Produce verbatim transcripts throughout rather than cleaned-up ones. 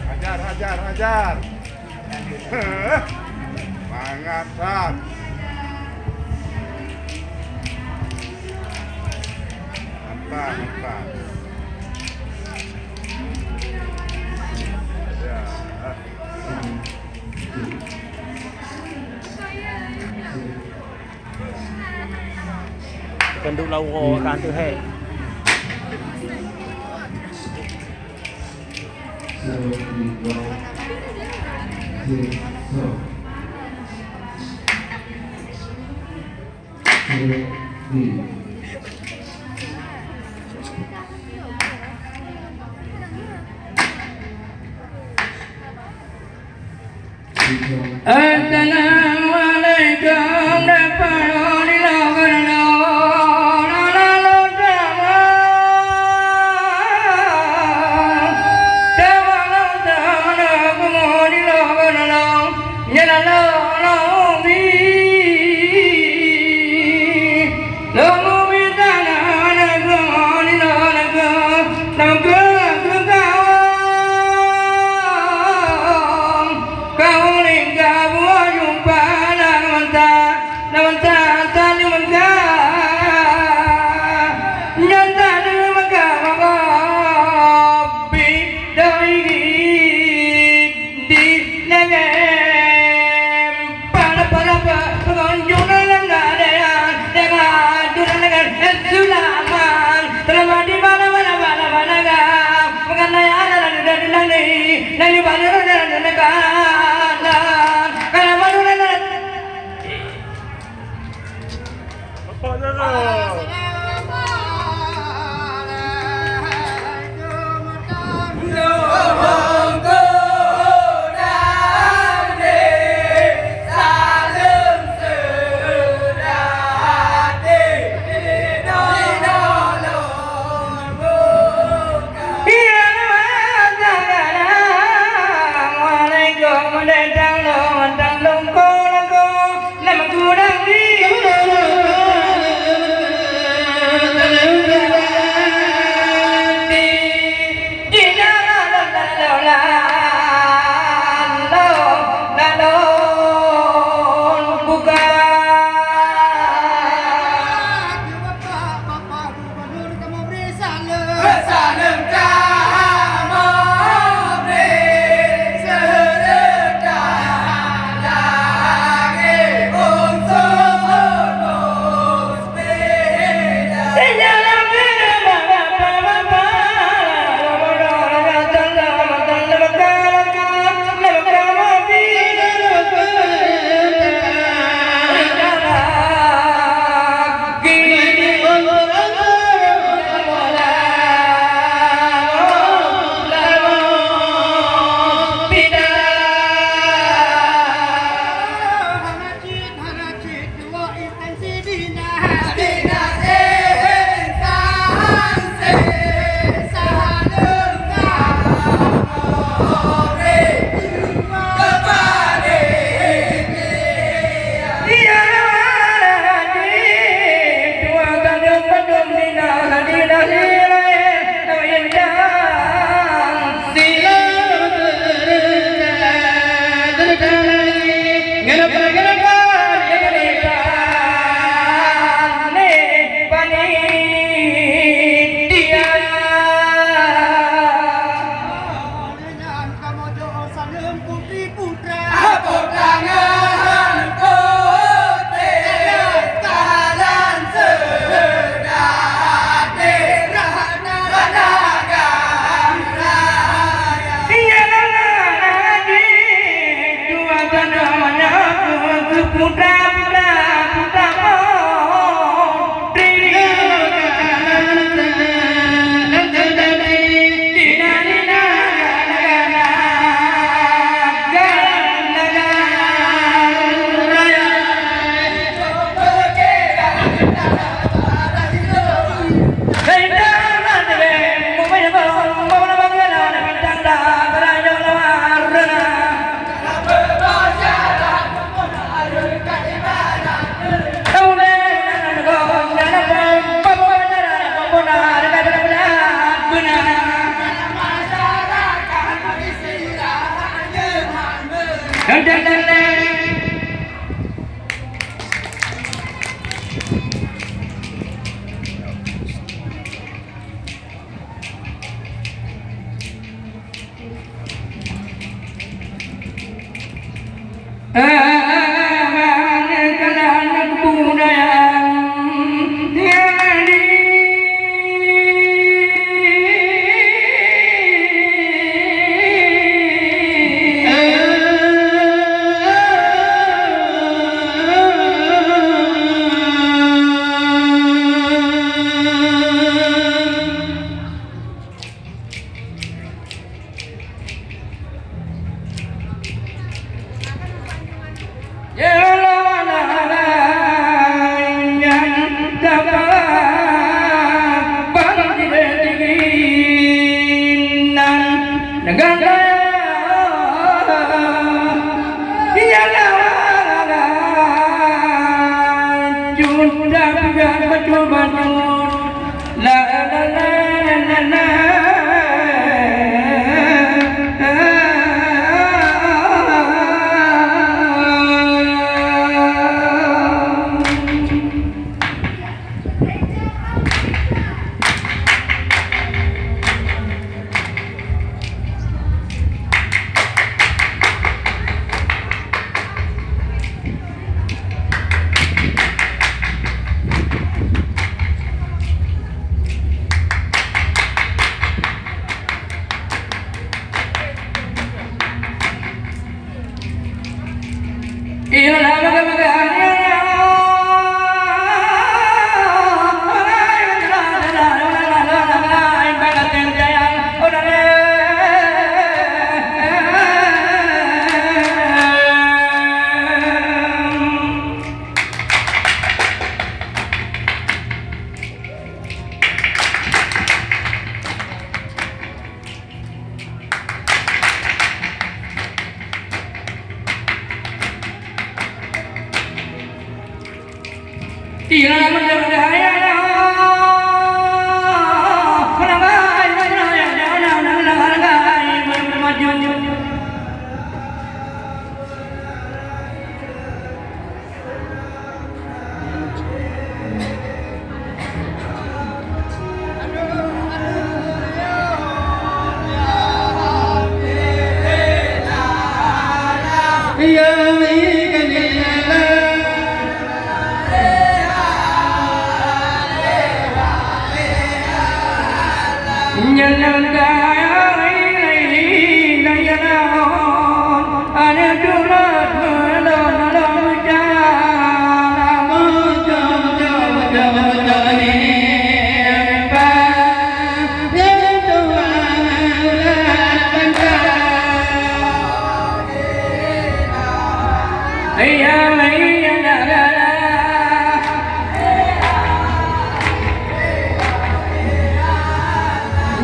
Hajar, hajar, hajar. Mangat that. Mantap, mantap. Ya. Kanduk lawa kan tu, hei. Assalamualaikum. Di nangém, para-para pe-, pengunjung dalam keadaan dengan dunia dengan sulaman. Selamat di mana-mana, mana-mana, mengenai anak dan dunia ini, dan di mana-mana,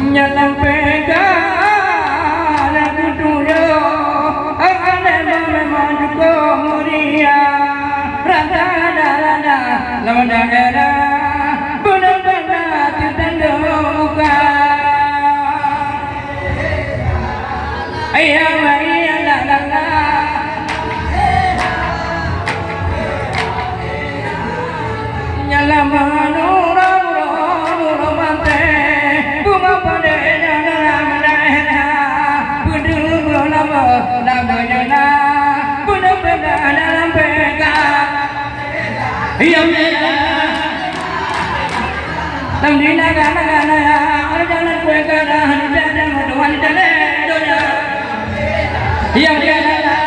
Nyan lam pega na kutujoh, aneuk memang cukup mulia. Rata-rata lam daerah beuna-beuna teutandong buka. Ayah, ayah, la, la, la. Nyan lam nurung-nurung, nurung manté, bunga padé nyan lam daerah. Beudeuh lam, lam nyan na, beudeuh-beudeuh dalam pega. Iya, mela. Lam dina gana-gana, ada jalan kue gana, ada jalan doa di dalam dunia. Iya, iya, iya.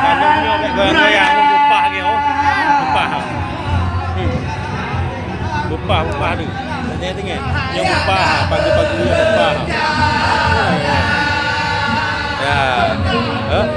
Padum nyoe bèk goyang-goyang, bupah lagi, oh. Bupah. Hmm. Bupah, bupah tu. Tengok, tengok. Nyoe bupah, pagu-pagu nyoe bupah. Ya. Hah?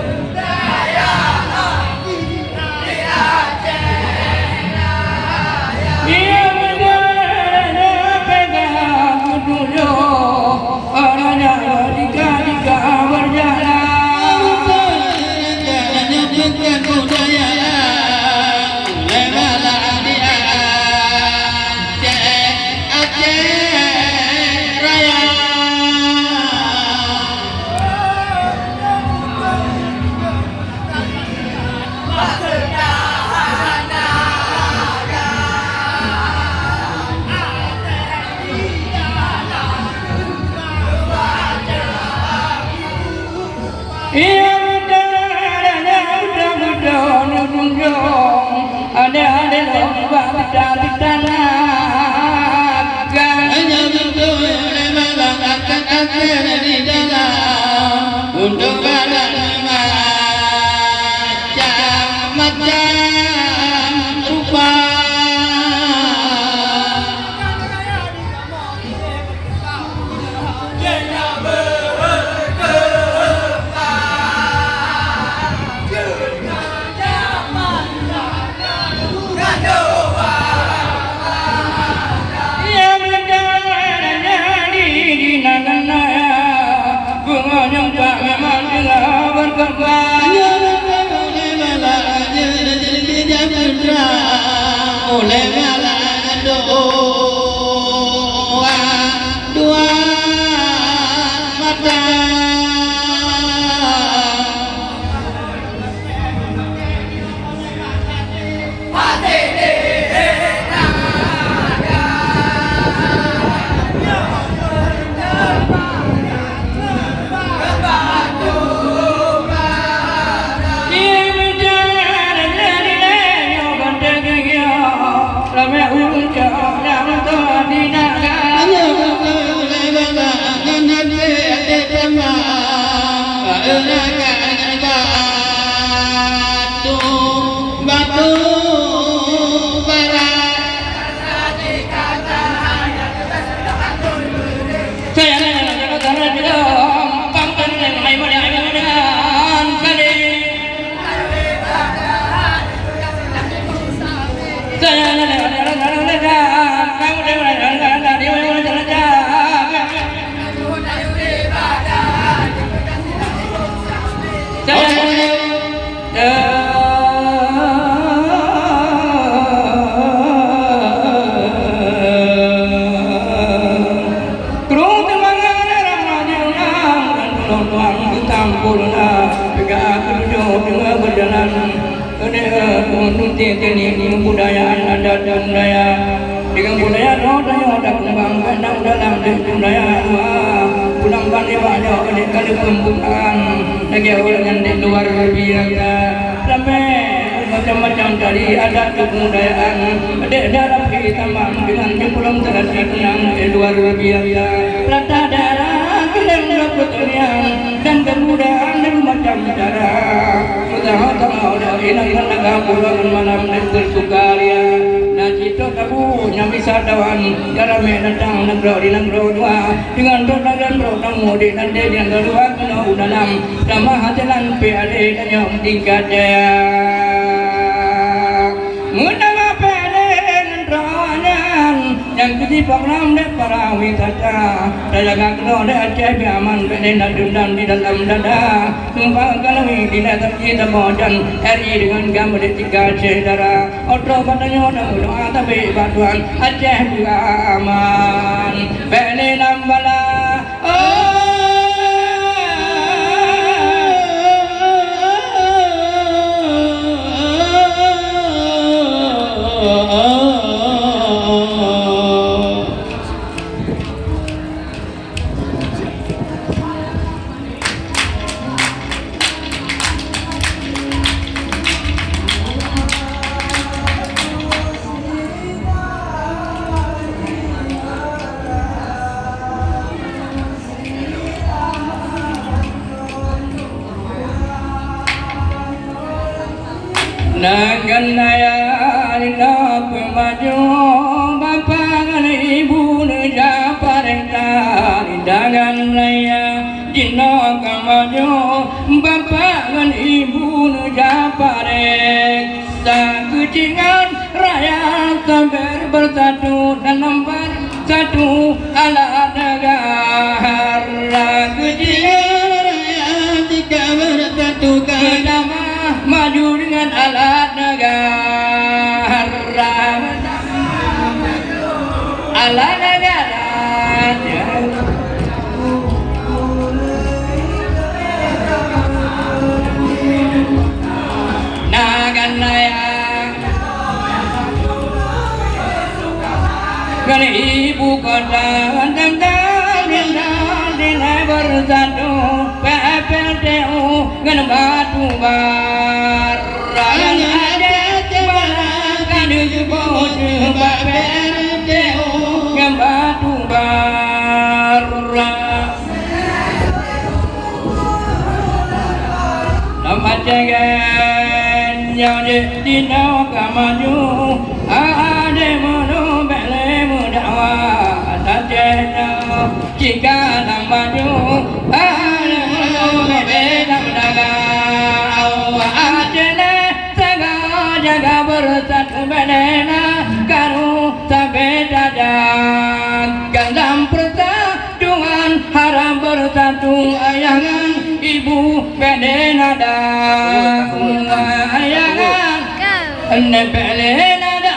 Untuk barang macam-macam rupa. Keuneuk tunti teunik budaya adat dan budaya. Dengan budaya nyoe tanyoe takeumbangkan dan dalam budaya luwa. Pulang ban nibak nyoe keuneuk ka lheueh peumbukaan lagèe ureueng nyang di luwa biasa. Sampai Macam-macam dari adat kebudayaan, dek dalam kehidupan dengan jempolong tradisi yang luar biasa. Rata daerah kering pertanian dan kebudayaan bermacam cara. Usaha sama udah enak dan agak pulang malam dan bersukaria. Nah, cito tabu nyang bisa tawan, cara mek datang negeri di negeri dua. Dengan tu dalam roh tamu di nanti yang kedua kena udalam. Sama hati lan P A D dan yang tingkat Meunyoe P D ngon droeneuh nyan, nyang keuji program dek para wisata, tajaga keudroe dek Aceh biar aman, P D na dendam di dalam dada. Sumpah kaloe di dalam kita bojan, R I dengan kamu dek tiga syedara. Otroh batanyoe dan doa tapi bantuan Aceh juga aman. P D nambala. Dengan raya jinoe keumaju, bapak ngon ibu neujak parenta. Dengan raya jinoe keumaju, bapak ngon ibu neujak parenta. Keucingan raya sabar bersatu dalam satu alat negara. Keucingan raya jika bersatu, bersama maju dengan alat negara. Alat negara. Nah, kan raya. Ngon ibu kota, dan, dan, dan, dan, dan bersatu, P P T U ngon batu bara. Ngon Aceh, Aceh, Barat, Kaduh, Bojeuh, P P T U ngon batu bara. Lam Aceh nyoe jinoe ka maju, adé meunubek lé meudakwah. Aceh nyoe jika lam maju, adé meunubek lé meudakwah. Aceh lé saga jaga beureusan ubé lé na karu sabe tajak. Gandam peureusa Tuhan harap bersatu ayah ngan ibu, P D nada. Ayah ngan nenek, P D nada.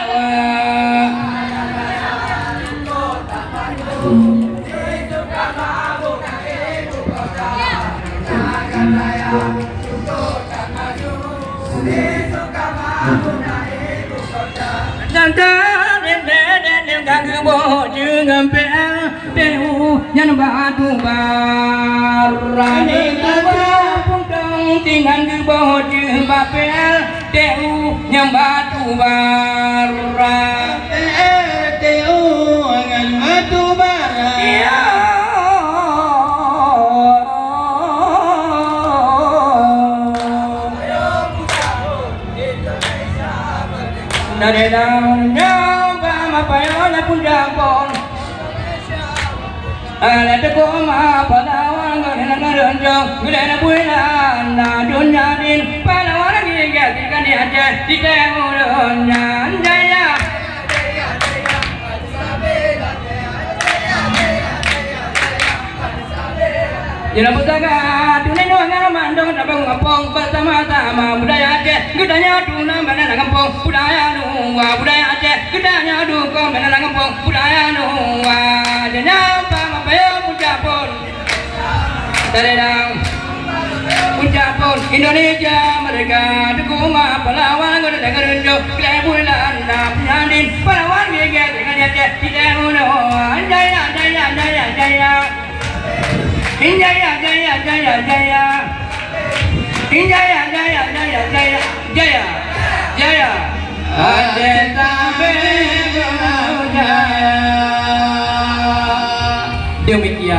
Dan dan dan dan dan dan geuboh jeungeum P L T U nyan batu bara. Di Kabupaten Pungdong tinggai geuboh jeungeum P L T U nyan batu bara. P L T U nyan batu bara. Ya. Dari daun nyoe bak mapayoe lam puncak pon. Alah teuka ma pahlawan ngon nanggroe jong gulèe na bulan na donya din pahlawan lagèe gaki di Aceh di tengah donya jaya. Jinoe peusaga, tuléh nyoe ngon mandum tabang gampông, beusama-sama budaya Aceh. Geutanyoe tuléh bak gampông, budaya luwa budaya Aceh. Geutanyoe dukong bak gampông, budaya luwa. Jinoe pama payong puncak pon. Dari dang puncak pon Indonesia merdeka, teuma pahlawan ngon negara Indonesia. Gulèe bulan na peunyanding, pahlawan gigit dengan Aceh. Tidak uno, jaya, jaya, jaya, jaya. Jaya, jaya, jaya, jaya. Jaya, jaya, jaya, jaya. Jaya. Demikian.